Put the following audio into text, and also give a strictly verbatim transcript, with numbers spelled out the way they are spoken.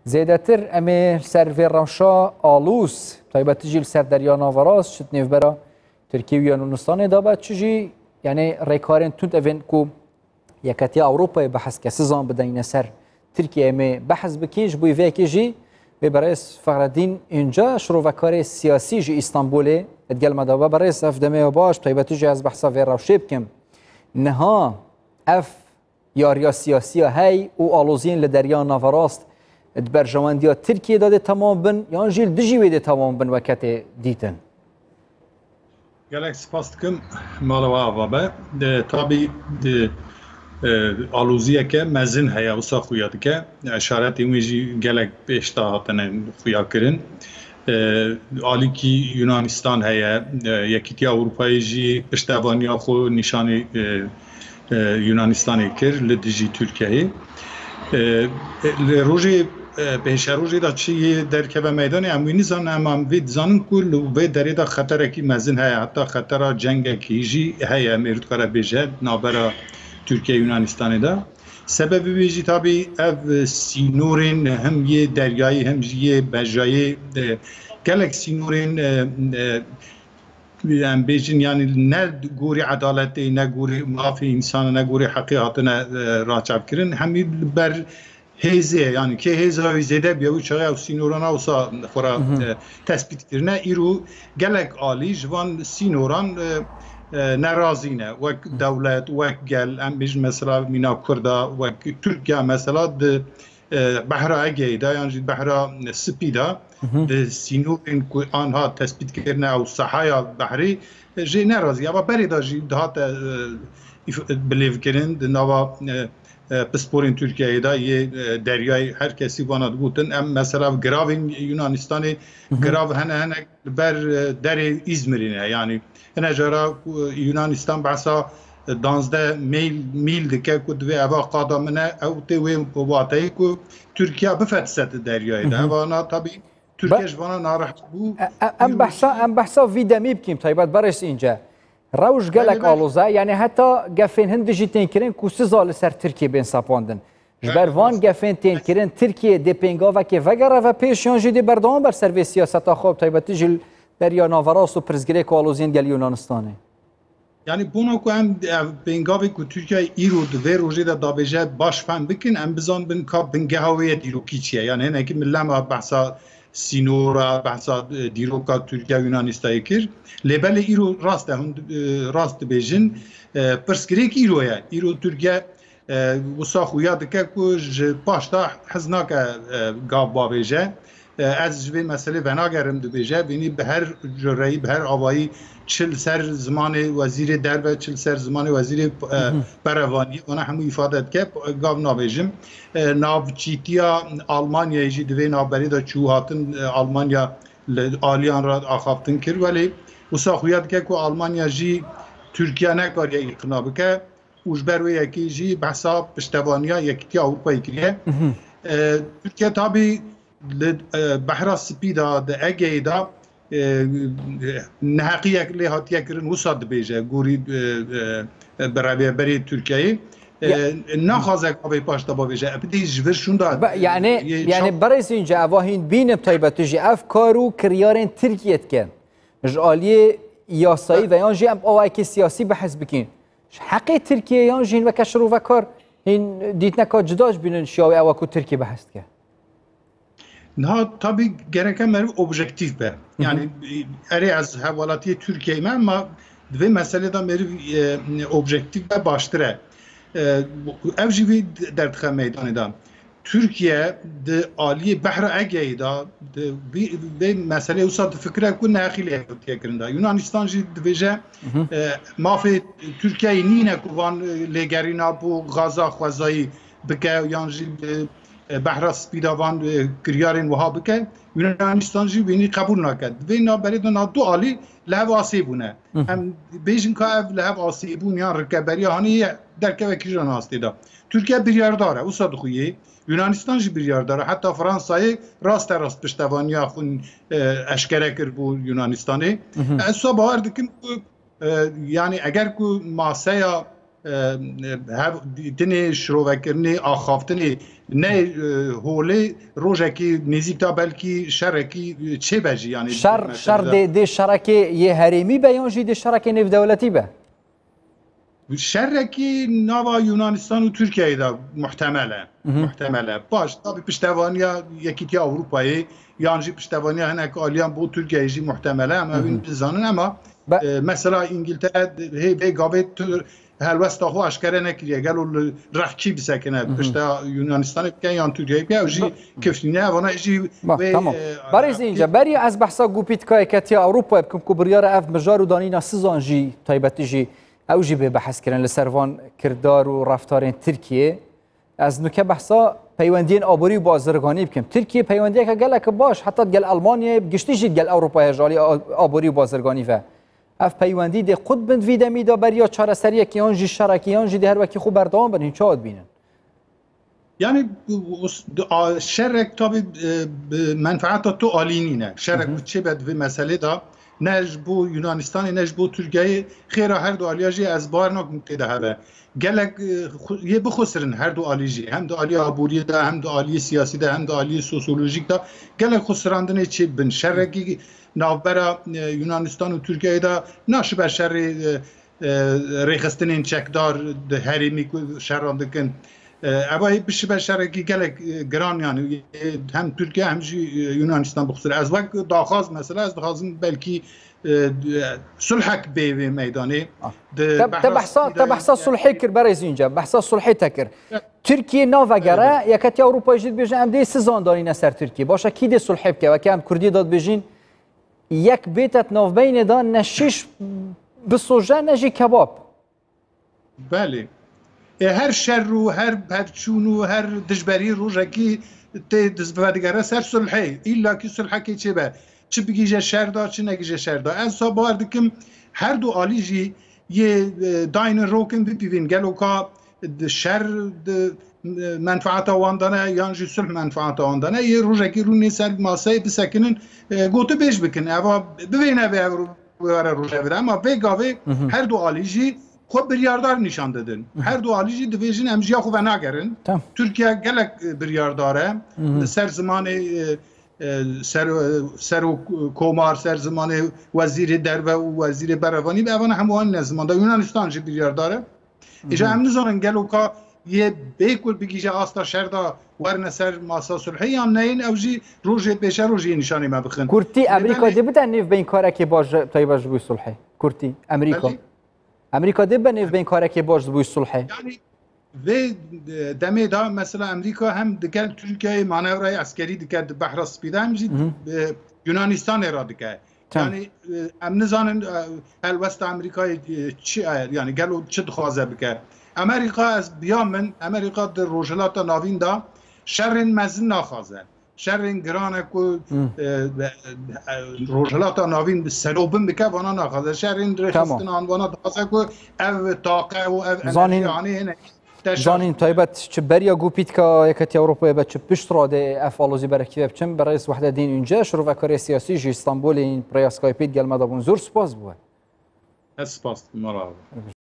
Zêdetir em ê li ser vê rewşa alûz, taybetî jî li ser Derya Naverast, ji nêvbera Tirkiye û Yunanistanê de be, çi jî, yanî rêkarên tund evên ku Yeketiya Ewropayê behs ke, sizan bideyne ser Tirkiye, em ê behs bikîn. Ji bo vê yekê jî wê berêz Fexredîn Înce, şirovekarê siyasî ji Îstanbulê, digel me de be. Berêz, ev demê we baş, taybetî jî ez behsa vê rewşê bikim. Niha ev yariya siyasiya hey û aloziyên li Derya Naverast di berjewendiya Tirkiyê de dê temam bin, yan jî li dijî wê dê temam bin weke tê dîtin? Gelek spas dikim, mala we ava be. De, tabî, de, e, aloziyeke mezin heye, wisa xuya dike. Eşaretên wê jî gelek pêş de hatine xuya kirin. E, alîkî Yunanistan heye, e, Yekîtiya Ewropayê jî piştevaniya xwe nîşanî, e, e, Yunanistanê kir li dijî Tirkiyeyê. E, e, li rojê, e, pêşerojê de çi yê derkeve meydanê, em wî nizanin, em, em vê dizanin ku li vê derê de xeterekî mezin heye, heta xetera cengekî jî heye, mêr dikare bêje, navbera Tirkiye Yunanistanê de. Sebebê wê jî tabî ev sînorên hem yê deryayî hem jî yê bejayê, e, gelek sînorên, e, e, em bêjin, yanî ne gorî edaletê, ne gorî mafê însan, ne gorî heqê hatine, e, raçavkirin. Hemî li ber hêzê, yanî kê hêza wî zêde biye, wî çaxê ew sînoran wisa xwe re, Mhm. e, tespît kirine. Îro gelek alî ji van sînoran, e, e, nerazî ne. Wek dewlet, wek gel, em bêjin mesela mîna Kurda, wek Tirkiye mesela di e, Behra Egeyê de yan jî Behra Spî de Mhm. di sînorên ku anha tespît kirine ew sahaya behrê, e, jê nerazî. Eva berê de jî dihate, e, îf-, bilêvkirin di nava, e, e, pisporên Tirkiyeyê de yê, e, deryayê her kesî vana digotin. Em mesela giravên Yunanistanê, Mhm. girav hene hene li ber, e, derê Îzmirê ne. Yanî hine cara ku Yunanistan behsa danzdeh mîl, mîl dike ku divê eva qada min e, ew tê wê wateyê ku Tirkiye bifetise di deryayê de. Mhm. Evana tabî Tirkiye Be- ji vana narehet bû. E, e, em Îro behsa, jî em behsa vî demî bikîm, taybet berêz Înce. Rewş gelek Belê, belê. aloz e, yanî heta gefên hin dijî tên kirin ku siza li ser Tirkiye bên sepandin. Ji Belê, ber van rast. gefên tên kirin, Tirkiye dê pêngavekê vegere ve pêş yan jî dê berdewam ber ser vê siyaseta xwe, bi taybetî jî li Derya Naverast û pirsgirêk û aloziyên gel Yunanistanê? Yanî bona ku em ev pêngavê ku Tirkiye îro di vê rojê de dabêje baş fehm bikin, em bizanbin ka bingeha wê yê dîrokî çi ye. Yanî hinekî min lema behsa sînora, behsa, e, dîroka Tirkiye Yunanistanê kir. Lê belê îro rast e, hûn, e, rast dibêjin. E, pirsgirêk îro ye. Îro Tirkiye, e, wisa xuya dike ku ji paş de hez nake, e, gav bavêje. E, ez ji vê meselê venagerim dibêje. Vînî bi her cureyî, bi her avayî çi li ser zimanê wezîrê derve, çi li ser zimanê wezîrê, e, Mhm. berevaniyê, wana hemû îfade dike, gav navêjim. E, navçîtiya Almanyayê jî di vê navberê de çû hatin, e, Almanya li aliyan re axaftin kir. Welê wisa xuya dike ku Almanya jî Tirkiye nekariye îqna bike û ji ber wê yekê jî behsa piştevaniya Yekîtiya Ewropayê kiriye. Mhm. E, Tirkiye tabî li, e, Behra Spî de, di Egeyê de, e, neheqiyek lê hatiye kirin, wisa dibêje gorî, e, e, bi rêveberê Tirkiyeyê. E, Ya- naxwaze ka vê paş de bavêje. Epidî ji vir şûnda, Be- yanî, e, yanî şa- berêz Înce, eva hîn bîne bi taybetî jî ev kar û kiryarên Tirkiye dike. Ji aliyê yasayî Be- ve yan jî em awayekî siyasî behs bikîn. Ji heqê Tirkiye yan jî hîn weke şirovekar hîn dîtineka cuda ji bînin şiya wê ewa ku Tirkiye behs dike? Niha tabî gereke meriv objektîf be. Hı hı. Yanî, e, erê ez hevwelatiyê Tirkiyeyê me, ma di vê meselê de meriv, e, objektîf be baştir e. E, ev jî vî derdixe meydanê de. Tirkiye di aliyê Behra Egeyê de, di vî, vê meselê wisa difikire ku neheqî lê hatiye kirin de. Yunanistan jî dibêje, Hı hı. e, mafê Tirkiyeyê nîne ku van, e, lêgerîna bo gaza xwezayî bike yan jî bi, e, Behra Spî de van, e, kiryarên wiha bike, Yunanistan jî wînî qebûl nake. Di vê navberê de na du alî li hev asê bûne. Hı hı. Em bêjin ka ev li hev asê bûn yan rikeberiya hanê ye derkeve kîjan astê de. Tirkiye biryardar e, wisa dixuye. Yunanistan jî biryardar e. Heta Fransayê raste rast piştevaniya xwe, e, eşkere kir bo Yunanistanê. Hı hı. Ez wisa bawer dikim ku, e, yanî eger ku maseya e, hev, dinê şirovekirinê, axaftinê ne, e, holê rojekî nêzîk de belkî şerekî çêbe jî, yanî Şer, şer dê, dê şerekê yê herêmî be yan jî dê şerekê nêvdewletî be? Şerekî nava Yunanistan û Tirkiyeyê de muhtemel e. Muhtemel e. Baş, tabî piştevaniya Yekîtiya Ewropayê yan jî piştevaniya hinek aliyan bo Tirkiyeyê jî muhtemel e. Em evîn dizanin, ema, Be- e, mesela Îngiltere hê vê gavê tu helwesta xwe aşkere nekiriye. Gelo li rex kî bisekine? Pişta Yunanistanê bike yan Tirkiyeyê bike? Ew jî kifrîne. Evana jî Bak, wê, tamam. e, Barêz Înce, beriya ez behsa Gupîtka Yeketiya Ewropayê bikim ku biryara ev mijar û danîna sizan jî taybetî jî ew jî bê behs kirin li ser van kirdar û reftarên Tirkiyê. Ez nuke behsa peywendiyên aborî û bazirganî bikim. Tirkiye peywendiyeke gelek baş, heta digel Almanyayê, bi giştî jî digel Ewropayê ji alî a-, aborî û bazirganî ve. Ev peywendî dê qut bin di vî demî de beriya çareseriyekê yan jî şerekê yan jî dê her wekî xwe berdewam bin, hîn çawa dibînin? Yani, bu, bu, a, şerek tabi, e, bi menfaata tu alî nîne. Şerek ku çêbe di vê meselê de, ne ji bo Yunanistanê ne ji bo Tirkiyeyê, xêra her du aliya jî ez bawer nakim tê de hebe. Gelek, e, xu-, yê bixusirin her du alî jî. Hem di alî aboriyê de, hem di alî siyasî de, hem di alî sosyolojîk de gelek xusirandinê çê bin. Şerekî navbera, e, Yunanistan û Tirkiyeyê de naşibe şerê, e, e, rêxistinên çekdar di herêmî ku şeran dikin. E, eva yê bişibe şerekî gelek, e, giran, yani, e, hem Tirkiye hem jî, e, Yunanistan bixusir. Ez wek daxwaz mesela, ez dixwazim belkî, e, sulhek bê vê meydanê. Ah. Di Te, te behsa, te behsa sulhê kir, berêz Înce, behsa sulhê te kir. Evet. Tirkiye navegere, Evet. Yeketiya Ewropayê jî dibêje, em dê sizan danîne ser Tirkiye. Başa kî dê sulhê bike? Weke em Kurdî de dibêjin, yek bête di navbeynê de ne şîş bisoje ne jî kebab. Belê. E, her şer û her pevçûn û her dijberî rojekî tê diz-, vedigere ser sulhê. Îlla kî sulhekê çêbe. Çi bigîje şer de, çi negîje şer de. Ez sa bawer dikim her du alî jî yê, e, daynin rokin bipîvin. Gelo ka di şer di, e, menfaata wan de ne, yan jî sulh menfaata wan de ne. Yê rojekî rûnê ser maseyê bisekinin, e, gotibêj bikin. Eva bivêne vê ev ro-, were rojevê de. Ema vê gavê her du alî jî xwe biryardar nîşan didin. Her du alî jî dibêjin em ji ya xwe venagerin. Tamam. Tirkiye gelek, e, biryardar e. Li ser zimanê, e, e, ser, e, serok komar, ser zimanê wezîrê derve û wezîrê berevanî, bi evana hemû anîne ziman de. Yunanistan jî biryardar e. Îja em nizanin gelo ka yê bê ku bigîje asta şer de werine ser masa sulhê yan neyên, ew jî rojê pêşerojê nîşanê me bixin. Kurtî, Lê Amerîka belê dê bide nêvbeynkarekê baş ji, taybe ji bo sulhê? Kurtî, Amerîka. Belê. Amerîka dê be nêvbeynkarekê baş ji bo sulhê? Yani vê, e, demê de mesela Amerîka hem digel Tirkiyeyê manevrayê eskerî dike di Behra Spî de, hem jî, e, Yunanistanê re dike. Tamam. Yani, e, em nizanin, e, helwesta Amerîkayê, e, çi e, yani gelo çi dixwaze bike. Amerîka, ez biya min, Amerîka di Rojhilata Navîn de şerên mezin naxwaze. Şerên giran e ku, e, e, e, Rojhilata Navîn bi serobin bike, vana naxwaze. Şerên Tamam. rêxistinan vana dixwaze ku ev taqe û ev Zanîn, enerjiya anê hene. Te şaş zanîn taybet çi beriya Gupîtka Yeketiya Ewropayê be, çi pişt radê ev alozî berekî ve biçin. Berêz Wehdedîn Ünce, şirovekarê siyasî jî Stenbolê, rêya Skypeê digel me de bûn. Zor spas bo we. Ez spas dikim, mala we.